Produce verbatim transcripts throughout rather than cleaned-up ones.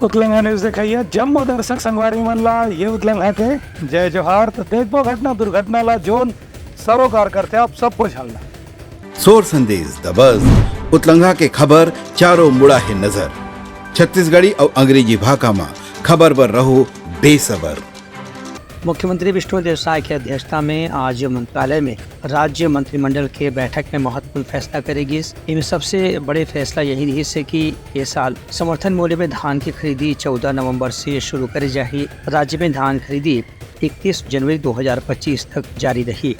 उतलंघा news देखइया जम्मो दर्शक संगवारी मन ला ये उतलंघा के जय जोहार। तो देखबो घटना दुर्घटना ला जोन सरोकार करथे आप सबको झन ला। सोर संदेश दबस, उतलंघा के खबर चारों मुड़ा हे नजर। छत्तीसगढ़ी अउ अंग्रेजी भाखा मा खबर बर रहो बेसबर। मुख्यमंत्री विष्णुदेव साय के अध्यक्षता में आज मंत्रालय में राज्य मंत्रिमंडल के बैठक में महत्वपूर्ण फैसला करे गिस। इनमें सबसे बड़े फैसला यही रहिस हे कि ये साल समर्थन मूल्य में धान की खरीदी चौदह नवंबर से शुरू करे जाही। राज्य में धान खरीदी इकतीस जनवरी दो हज़ार पच्चीस तक जारी रही।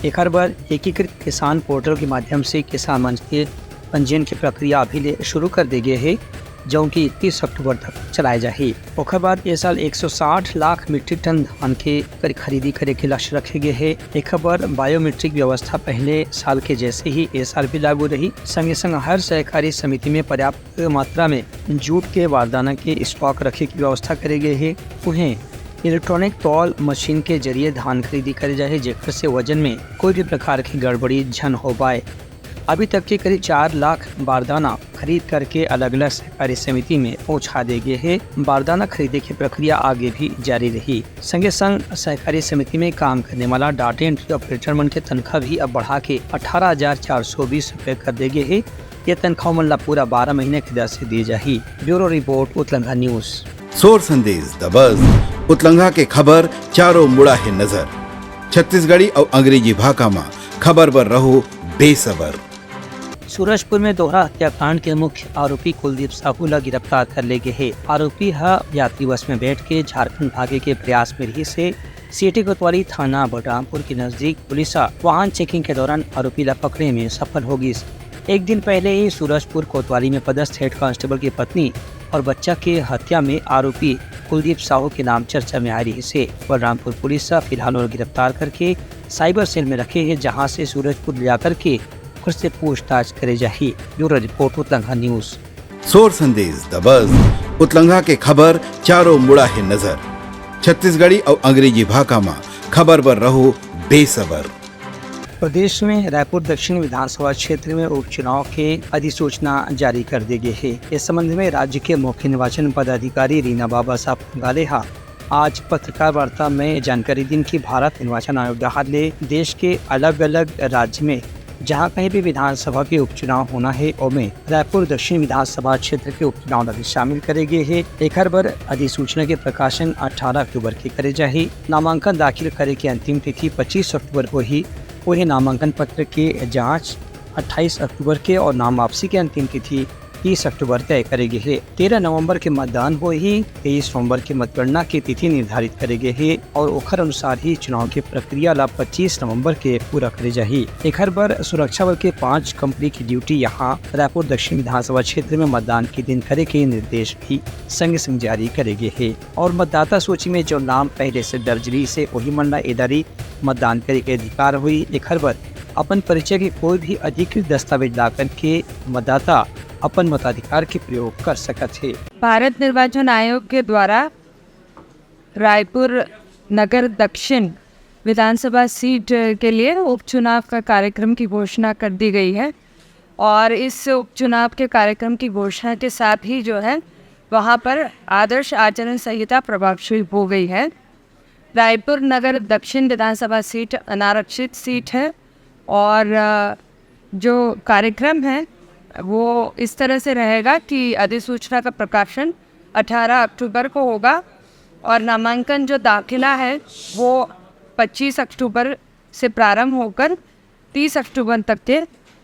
एकर बर एकीकृत किसान पोर्टल के माध्यम से किसान मन के पंजीयन के प्रक्रिया अभी ले शुरू कर दे गे हे, जौन की इकतीस अक्टूबर तक चलाए जाही। ओकर बाद ये साल एक सौ साठ लाख मीट्रिक टन धान के कर-, खरीदी करे के लक्ष्य रखे गे हे। एकर बर बायोमेट्रिक व्यवस्था पहले साल के जैसे ही ये साल भी लागू रही। संगे संग हर सहकारी समिति में पर्याप्त मात्रा में जूट के बारदाना के स्टॉक रखे की व्यवस्था करे गे हे। उहें, इलेक्ट्रॉनिक तौल मशीन के जरिए धान खरीदी करे जाही, जेकर से वजन में कोई भी प्रकार की गड़बड़ी झन हो पाए। अभी तक के करीब चार लाख बारदाना खरीद करके अलग-अलग सहकारी समिति में पहुंचा दे गे हे। बारदाना खरीदे के प्रक्रिया आगे भी जारी रही। संगे संग सहकारी समिति में काम करने वाला डाटा एंट्री ऑपरेटर मन के तनख्वाह भी अब बढ़ा के अठारह हजार चार सौ बीस रुपए कर दे गे हे। ये तनख्वाह मन ला पूरा बारह महीने के दर से दिए जाही। ब्यूरो रिपोर्ट, उतलंघा न्यूज। सोर संदेश दबस, उतलंघा के खबर चारों मुड़ा हे नजर। छत्तीसगढ़ी अउ अंग्रेजी भाखा मा खबर बर रहो बेसबर। सूरजपुर में दोहरा हत्याकांड के मुख्य आरोपी कुलदीप साहू ला गिरफ्तार कर ले गे हे। आरोपी ह यात्री बस में बैठ के झारखंड भागे के प्रयास में रहिस हे। सीटी कोतवाली थाना बलरामपुर के नजदीक पुलिस ह वाहन चेकिंग के दौरान आरोपी ला पकड़े में सफल हो गिस। एक दिन पहले ही सूरजपुर कोतवाली में पदस्थ हेड कांस्टेबल की पत्नी और बच्चा के हत्या में आरोपी कुलदीप साहू के नाम चर्चा में आ रहिस हे। बलरामपुर पुलिस ह फिलहाल ओला गिरफ्तार करके साइबर सेल में रखे हे, जहां से सूरजपुर ले जाकर के ओकर से पूछताछ करे जाही। ब्यूरो रिपोर्ट, उतलंघा न्यूज। सोर संदेश दबस, उतलंघा के खबर चारों मुड़ा हे नजर। छत्तीसगढ़ी अउ अंग्रेजी भाखा मा खबर बर रहो बेसबर। प्रदेश में रायपुर दक्षिण विधानसभा क्षेत्र में उपचुनाव के अधिसूचना जारी कर दे गे हे। इस संबंध में राज्य के मुख्य निर्वाचन पदाधिकारी रीना बाबा साहब फुंगाले हा आज पत्रकार वार्ता में जानकारी दिन कि भारत निर्वाचन आयोग डहार ले देश के अलग-अलग राज्य में जहां कहीं भी विधानसभा के उपचुनाव होना हे, ओमे रायपुर दक्षिण विधानसभा क्षेत्र के उपचुनाव ला भी शामिल करे गे हे। एखर बर अधिसूचना के प्रकाशन अठारह अक्टूबर के करे जाही। नामांकन दाखिल करे के अंतिम तिथि पच्चीस अक्टूबर होही। वही नामांकन पत्र के जांच अट्ठाईस अक्टूबर के और नाम वापसी के अंतिम तिथि तीस अक्टूबर तय करे गे हे। तेरह नवंबर के मतदान होही, तेईस नवंबर के मतगणना के तिथि निर्धारित करे गे हे और ओखर अनुसार ही चुनाव के प्रक्रिया ला पच्चीस नवंबर के पूरा करे जाही। एखर बर सुरक्षा बल के पांच कंपनी की ड्यूटी यहां रायपुर दक्षिण विधानसभा क्षेत्र में मतदान के दिन करे के निर्देश भी संगे संग जारी करे गे हे और मतदाता सूची में जो नाम पहले से दर्ज रहिस हे, वही मन ला ए दारी मतदान करे के अधिकार होही। एखर बर अपन परिचय के कोई भी अधिकृत दस्तावेज ला करके मतदाता अपन मताधिकार के प्रयोग कर सकत हे। भारत निर्वाचन आयोग के द्वारा रायपुर नगर दक्षिण विधानसभा सीट के लिए उपचुनाव का कार्यक्रम की घोषणा कर दी गई है और इस उपचुनाव के कार्यक्रम की घोषणा के साथ ही जो है वहाँ पर आदर्श आचरण संहिता प्रभावशील हो गई है। रायपुर नगर दक्षिण विधानसभा सीट अनारक्षित सीट है और, अ, जो कार्यक्रम है वो इस तरह से रहेगा कि अधिसूचना का प्रकाशन अठारह अक्टूबर को होगा और नामांकन जो दाखिला है वो पच्चीस अक्टूबर से प्रारंभ होकर तीस अक्टूबर तक के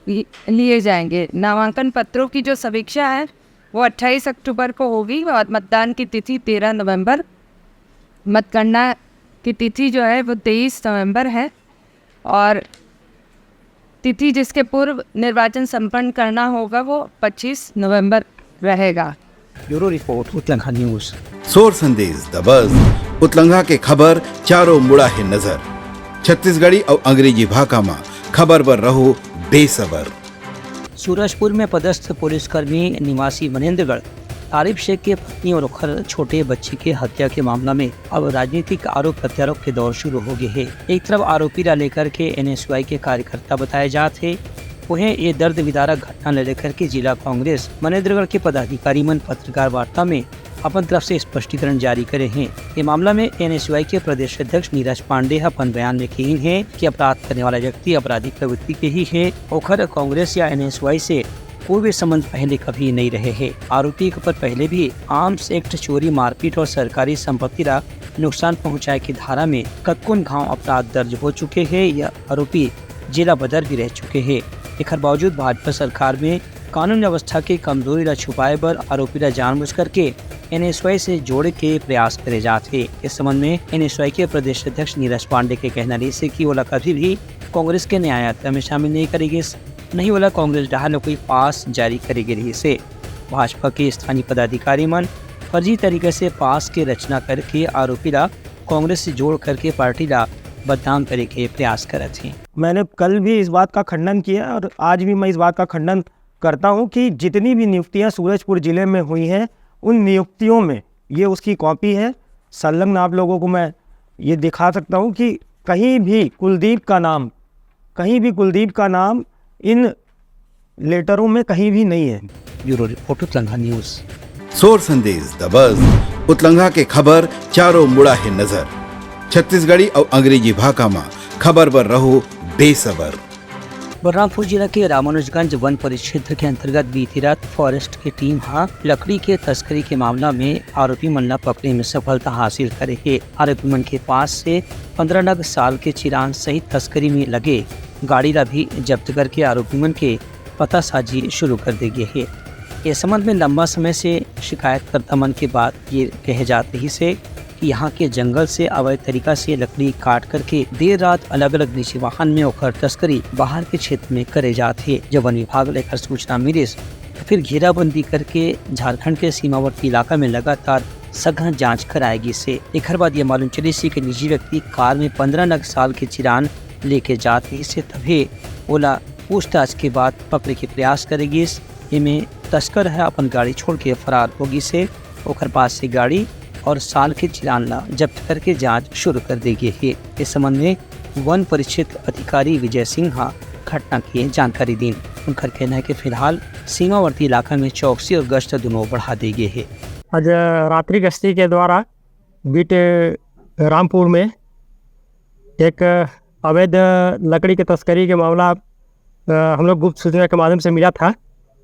लि-, लिए जाएंगे। नामांकन पत्रों की जो समीक्षा है वो अट्ठाईस अक्टूबर को होगी और मतदान की तिथि तेरह नवंबर, मतगणना की तिथि जो है वो तेईस नवंबर है और तिथि जिसके पूर्व निर्वाचन संपन्न करना होगा वो पच्चीस नवंबर रहेगा। ब्यूरो रिपोर्ट, उतलंघा न्यूज। सोर संदेश दबस, उतलंघा के खबर चारों मुड़ा हे नजर। छत्तीसगढ़ी अउ अंग्रेजी भाखा मा खबर बर रहो बेसबर। सूरजपुर में पदस्थ पुलिसकर्मी निवासी मनेंद्रगढ़ आरिफ शेख के पत्नी और ओखर छोटे बच्ची के हत्या के मामला में अब राजनीतिक आरोप प्रत्यारोप के दौर शुरू हो गए हे। एक तरफ आरोपी ला लेकर के एनएसयूआई के कार्यकर्ता बताए जात हे, वहीं ये दर्द विदारक घटना ले लेकर के जिला कांग्रेस मनेंद्रगढ़ के पदाधिकारी मन पत्रकार वार्ता में अपन तरफ से स्पष्टीकरण जारी करे हे। ये मामला में एनएसयूआई के प्रदेश अध्यक्ष नीरज पांडे ह अपन बयान में कहिन हे कि अपराध करने वाला व्यक्ति आपराधिक प्रवृत्ति के ही हे, ओखर कांग्रेस या एनएसयूआई से कोई भी संबंध पहले कभी नहीं रहे हे। आरोपी के ऊपर पहले भी आर्म्स एक्ट, चोरी, मारपीट और सरकारी संपत्ति ला नुकसान पहुंचाए के धारा में कतकोन घाव अपराध दर्ज हो चुके हे। यह आरोपी जेला बदर भी रह चुके हे। एखर बावजूद भाजपा सरकार में कानून व्यवस्था के कमजोरी ला छुपाए बर आरोपी ला जानबूझ करके एनएसयूआई से जोड़े के प्रयास करे जात हे। इस संबंध में एनएसयूआई के प्रदेश अध्यक्ष नीरज पांडे के कहना रहिस हे कि ओला कभी भी कांग्रेस के न्याय यात्रा में शामिल नहीं करे गिस, नहीं ओला कांग्रेस डहार ले कोई पास जारी करे गे रहिस हे। भाजपा के स्थानीय पदाधिकारी मन फर्जी तरीके से पास के रचना करके आरोपी ला कांग्रेस से जोड़ करके पार्टी ला बदनाम करे के प्रयास करत हे। मैंने कल भी इस बात का खंडन किया और आज भी मैं इस बात का खंडन करता हूं कि जितनी भी नियुक्तियां सूरजपुर जिले में हुई हैं, उन नियुक्तियों में ये उसकी कॉपी है। संलग्न आप लोगों को मैं ये दिखा सकता हूं कि कहीं भी कुलदीप का नाम, कहीं भी कुलदीप का नाम इन लेटरों में कहीं भी नहीं है। ब्यूरो रिपोर्ट, उतलंघा न्यूज। सोर संदेश दबस, उतलंघा के खबर चारों मुड़ा हे नजर। छत्तीसगढ़ी अउ अंग्रेजी भाखा म खबर बर रहो बेसबर। बलरामपुर जिला के रामानुजगंज वन परिक्षेत्र के अंतर्गत बीती रात फॉरेस्ट के टीम ह लकड़ी के तस्करी के मामला में आरोपी मन ला पकड़े में सफलता हासिल करे हे। आरोपी मन के पास से पंद्रह नग साल के चिरान सहित तस्करी में लगे गाड़ी ला भी जब्त करके आरोपी मन के पतासाजी शुरू कर दे गे हे। ये संबंध में लंबा समय से शिकायतकर्ता मन के बात ये कहे जात रहिस हे कि यहाँ के जंगल से अवैध तरीका से लकड़ी काट करके देर रात अलग-अलग निजी वाहन में ओकर तस्करी बाहर के क्षेत्र में करे जात हे। जब वन विभाग ला एकर सूचना मिलिस, तो फिर घेराबंदी करके झारखंड के सीमावर्ती इलाका में लगातार सघन जांच कराए गिस हे। एकर बाद ये मालूम चलिस हे कि निजी व्यक्ति कार में पंद्रह नग साल के चिरान लेके जात रहिस हे, तभे ओला पूछताछ के बाद पकड़े के प्रयास करे गिस। एमे तस्कर ह अपन गाड़ी छोड़ के फरार हो गिस हे। ओकर पास से गाड़ी और साल के चिरान ला जब्त करके जांच शुरू कर दे गे हे। इस संबंध में वन परिक्षेत्र अधिकारी विजय सिंह ह घटना के जानकारी दीन। उनकर कहना है कि फिलहाल सीमावर्ती इलाका में चौकसी और गश्त दोनों बढ़ा दे गे हे। आज रात्रि गश्ती के द्वारा बीट रामपुर में एक अवैध लकड़ी के तस्करी के मामला, अ, हम लोग गुप्त सूचना के माध्यम से मिला था,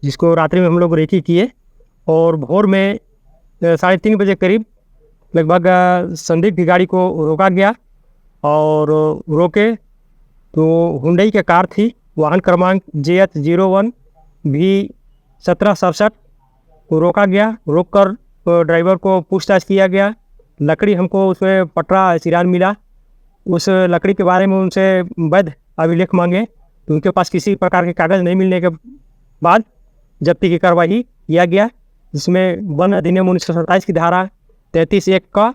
जिसको रात्रि में हम लोग रेकी किए और भोर में, अ, साढ़े तीन बजे करीब लगभग, अ, संदिग्ध गाड़ी को रोका गया और रोके तो हुंडई की कार थी, वाहन क्रमांक जे एच जीरो वन भी सत्रह सड़सठ को रोका गया। रोककर, अ, ड्राइवर को पूछताछ किया गया। लकड़ी हमको उसमें पटरा चिरान मिला। उस लकड़ी के बारे में उनसे वैध अभिलेख मांगे, तो उनके पास किसी प्रकार के कागज़ नहीं मिलने के बाद जब्ती की कार्रवाई किया गया, जिसमें वन अधिनियम उन्नीस सौ सत्ताईस की धारा तैंतीस एक क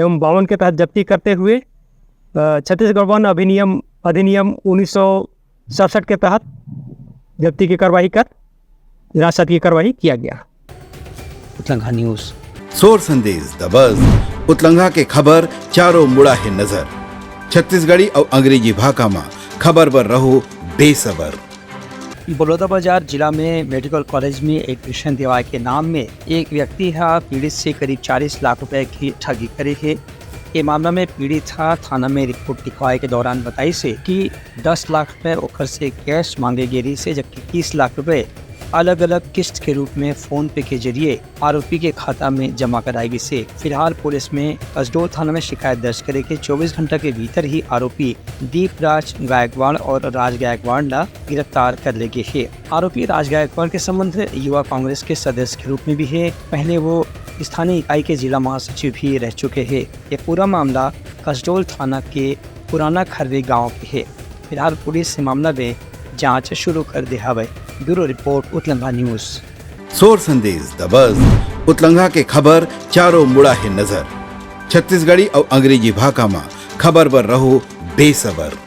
एवं बावन के तहत जब्ती करते हुए, अ, छत्तीसगढ़ वन अधिनियम, अधिनियम उन्नीस सौ सड़सठ के तहत जब्ती की कार्रवाई कर हिरासत की कार्रवाई किया गया। उतलंघा न्यूज। सोर संदेश दबस, उतलंघा के खबर चारों मुड़ा हे नजर। छत्तीसगढ़ी अउ अंग्रेजी भाखा म खबर बर रहो बेसबर। बलौदाबाजार जिला में मेडिकल कॉलेज में एडमिशन दिवाए के नाम में एक व्यक्ति ह पीड़ित से करीब चालीस लाख रुपए की ठगी करे हे। ये मामला में पीड़ित ह थाना में रिपोर्ट लिखवाए के दौरान बताइस हे कि दस लाख रुपए ओकर से कैश मांगे गे रहिस हे, जबकि तीस लाख रुपए अलग-अलग किस्त के रूप में फोन पे के जरिए आरोपी के खाता में जमा कराए गिस हे। फिलहाल पुलिस में कसडोल थाना में शिकायत दर्ज करे के चौबीस घंटा के भीतर ही आरोपी दीपराज गायकवाड़ और राज गायकवाड़ ला गिरफ्तार कर ले गे हे। आरोपी राज गायकवाड़ के संबंध युवा कांग्रेस के सदस्य के रूप में भी हे। पहले वो स्थानीय इकाई के जिला महासचिव भी रह चुके हे। ये पूरा मामला कसडोल थाना के पुराना खर्री गांव के हे। फिलहाल पुलिस ये मामला में जांच शुरू कर दे हवय। ब्यूरो रिपोर्ट, उतलंघा न्यूज। सोर संदेश दबस, उतलंघा के खबर चारों मुड़ा हे नजर। छत्तीसगढ़ी अउ अंग्रेजी भाखा म खबर बर रहो बेसबर।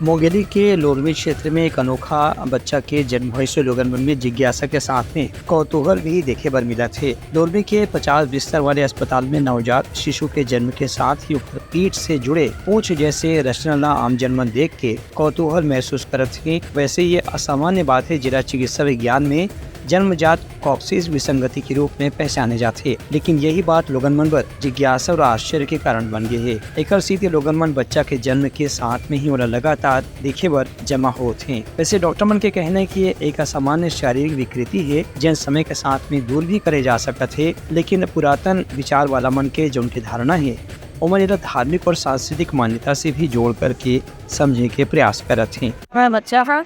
मुंगेली के लोरमी क्षेत्र में एक अनोखा बच्चा के जन्म होए से लोगन मन में जिज्ञासा के साथ में कौतूहल भी देखे बर मिलत हे। लोरमी के पचास बिस्तर वाले अस्पताल में नवजात शिशु के जन्म के साथ ही ओकर पीठ से जुड़े पूंछ जैसे रचना ला आमजन मन देख के कौतूहल महसूस करत हे। वैसे ये असामान्य बात हे, जिला चिकित्सा विज्ञान में जन्मजात कॉक्सिस विसंगति के रूप में पहचाने जाथे। लेकिन यही बात लोगन मन बर जिज्ञासा और आश्चर्य के कारण बन गे हे। एकर सेती लोगन मन बच्चा के जन्म के साथ में ही ओला लगातार देखे बर जमा होत हे। वैसे डॉक्टर मन के कहना हे कि ये एक असामान्य शारीरिक विकृति हे, जेन समय के साथ में दूर भी करे जा सकत हे, लेकिन पुरातन विचार वाला मन के जो उनके धारणा हे, ओमन एला धार्मिक और सांस्कृतिक मान्यता से भी जोड़ करके समझे के प्रयास करत हे। मैं बच्चा हा,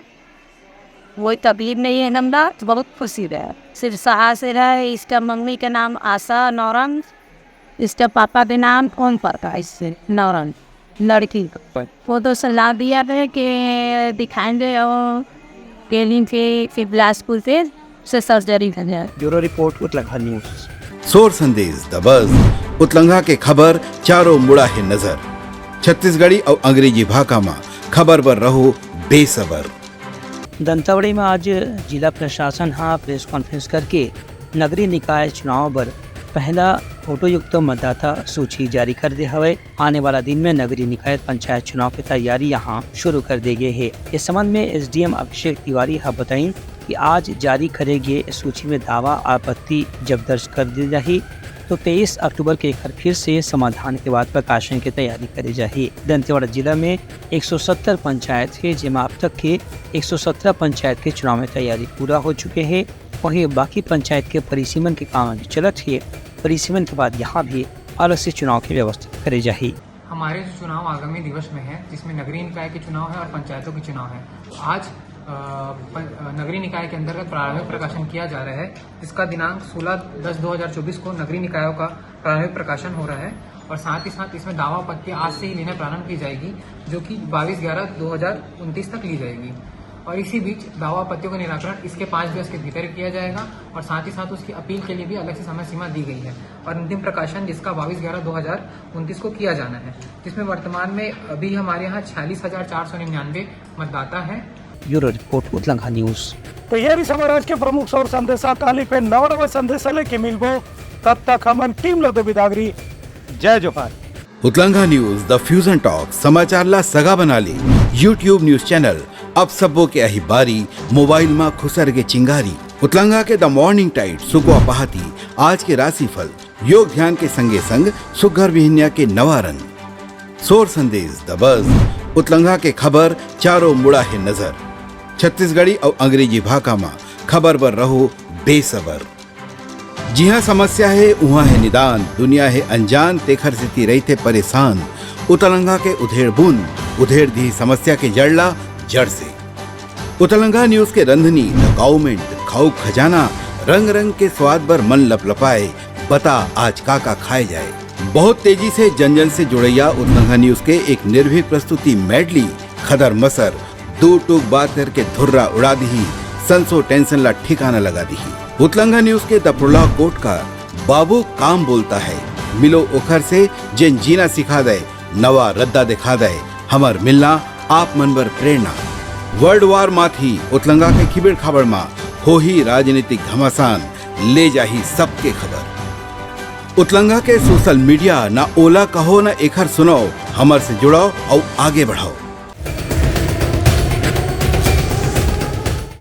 कोई तकलीफ नहीं है, हम बहुत खुशी रहे। सिर्फ सहा से रहे। इसका मम्मी का नाम आशा नौरंग, इसका पापा का नाम ओम प्रकाश से नौरंग, लड़की। वो तो सलाह दिया है कि दिखाएंगे और के लिए फिर बिलासपुर से सर्जरी कर जाए। ब्यूरो रिपोर्ट, उतलंघा न्यूज। सोर संदेश दबस, उतलंघा के खबर चारों मुड़ा हे नजर। छत्तीसगढ़ी अउ अंग्रेजी भाखा म खबर बर रहो बेसबर। दंतावड़ी में आज जिला प्रशासन ह प्रेस कॉन्फ्रेंस करके नगरीय निकाय चुनाव बर पहला फोटोयुक्त मतदाता सूची जारी कर दे हवय। आने वाला दिन में नगरीय निकाय पंचायत चुनाव की तैयारी यहां शुरू कर दे गए हे। इस संबंध में एसडीएम अभिषेक तिवारी ह बताइन कि आज जारी करे गए सूची में दावा आपत्ति जब दर्ज कर दी जाही, तो तेईस अक्टूबर के एक बार फिर से समाधान के बाद प्रकाशन की तैयारी करे जाही। दंतेवाड़ा जिला में एक सौ सत्तर पंचायत हे, जेमा अब तक के एक सौ सत्रह पंचायत के चुनाव में तैयारी पूरा हो चुके हे। वहीं बाकी पंचायत के परिसीमन के काम अभी चलत हे। परिसीमन के बाद यहाँ भी अलग से चुनाव की व्यवस्था करे जाही। हमारे जो चुनाव आगामी दिवस में है, जिसमें नगरीय निकाय के चुनाव है और पंचायतों के चुनाव है, तो आज अ, पं-, अ, नगरीय निकाय के अंतर्गत प्रारंभिक प्रकाशन किया जा रहा है, जिसका दिनांक सोलह दस दो हज़ार चौबीस को नगरीय निकायों का प्रारंभिक प्रकाशन हो रहा है। और साथ ही साथ इसमें दावा आपत्ति आज से ही लेना प्रारंभ की जाएगी, जो कि बाईस ग्यारह दो हज़ार उनतीस तक ली जाएगी। और इसी बीच दावा आपत्तियों का निराकरण इसके पाँच दिवस के भीतर किया जाएगा और साथ ही साथ उसकी अपील के लिए भी अलग से समय सीमा दी गई है। और अंतिम प्रकाशन, जिसका बाईस ग्यारह दो हज़ार उनतीस को किया जाना है, जिसमें वर्तमान में अभी हमारे यहाँ छियालीस हजार चार सौ निन्यानवे मतदाता हैं। ब्यूरो रिपोर्ट, उतलंघा न्यूज। तो ये रहिस हमर आज के प्रमुख सौर संदेशा। काली फिर नवा नवा संदेशा लेके मिलबो, तब तक हमन टीम ल दो बिदागरी। जय जोहार। उतलंघा न्यूज, द फ्यूजन टॉक, समाचार ला सगा बना ले। YouTube न्यूज चैनल, अब सबो के आही बारी, मोबाइल मा खुसर के चिंगारी। उतलंघा के द मॉर्निंग टाइड, सुकवा पहाती, आज के राशिफल, योग ध्यान के संगे संग सुग्घर बिहनिया के नवा रंग। सोर संदेश, द बज, उतलंघा के खबर, चारों मुड़ा हे नजर। छत्तीसगढ़ी अउ अंग्रेजी भाखा मा खबर बर रहो बेसबर। जिहाँ समस्या हे, उहाँ हे निदान, दुनिया हे अनजान, तेखर सेती रहिथे परेशान। उतलंघा के उधेड़ बुन, उधेड़ दिही समस्या के जड़ ला जड़ से। उतलंघा न्यूज के रंधनी, द काउमेंट, खाऊ खजाना, रंग रंग के स्वाद बर मन लपलपाए, बता आज का का खाए जाए। बहुत तेजी से जन जन से जुड़ैया उतलंघा न्यूज के एक निर्भीक प्रस्तुति मेडली, खदर मसर, दू टूक बात करके धुर्रा उड़ा दिही, संसो टेंशन ला ठिकाना लगा दिही। उतलंघा न्यूज के द प्रोलॉग कोट का बाबू काम बोलता है, मिलो ओखर से जेन जीना सिखा दे, नवा रद्दा दिखा दे, हमर मिलना आप मन बर प्रेरणा। वर्ल्ड वार माथी उतलंघा के खिबेड़ खाबड़ मा होही राजनीतिक घमासान, ले जाही सबके खबर। उतलंघा के सोशल मीडिया, ना ओला कहो ना एखर सुनाओ, हमर से जुड़ाओ अउ आगे बढ़ाओ।